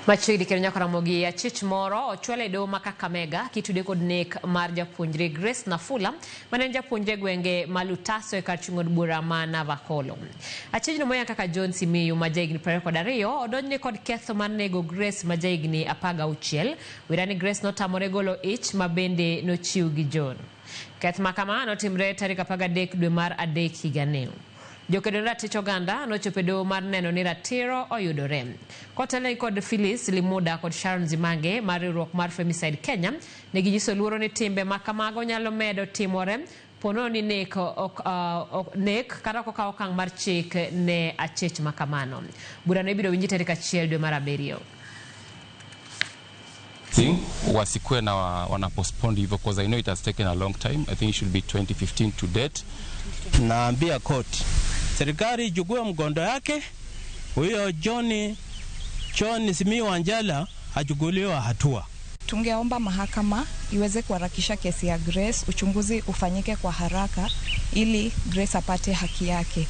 Machiegni kendo nyaka Ramogi achich moro ochwal e doho ma Kakamega kitude kod nek mar japuonjre Grace Nafula mane en japuonjre e gwenge ma Lutaso e kar chung' od bura ma Navakholo. Achijno moya kaka John Simiyu ma jahigni 22 odonjne kod ketho mar nego Grace ma jahigni 16. Wira ni Grace notamore golo ich ma bende nochiw gi John. Keth ma kama notimre tarik 13 dwe mar adek higani. Jokedo ne ratich oganda nochopo e doho mar neno ni ratiro oyudore. Kotelnegi kod Phyllis Limuda kod Sharon Zimange mar riwruok mar Femicide Kenya, ne ginyiso luoro ni timbe ma kamago nyalo medo timore ponono ni nek ok, nek kata ok okaw okang' mar chik ne achich ma kamano. Burano ibiro winji tarik 1 dwe mar 7. Thing wasikuwe na wana postpone hivyo, because I know it has taken a long time. I think it should be 2015 to date. Naambia court, serikali ichukue mkondo yake, huyo John Simiyu Wanjala achukuliwe hatua. Tungeomba mahakama iweze kuharakisha kesi ya Grace, uchunguzi ufanyike kwa haraka ili Grace apate haki yake.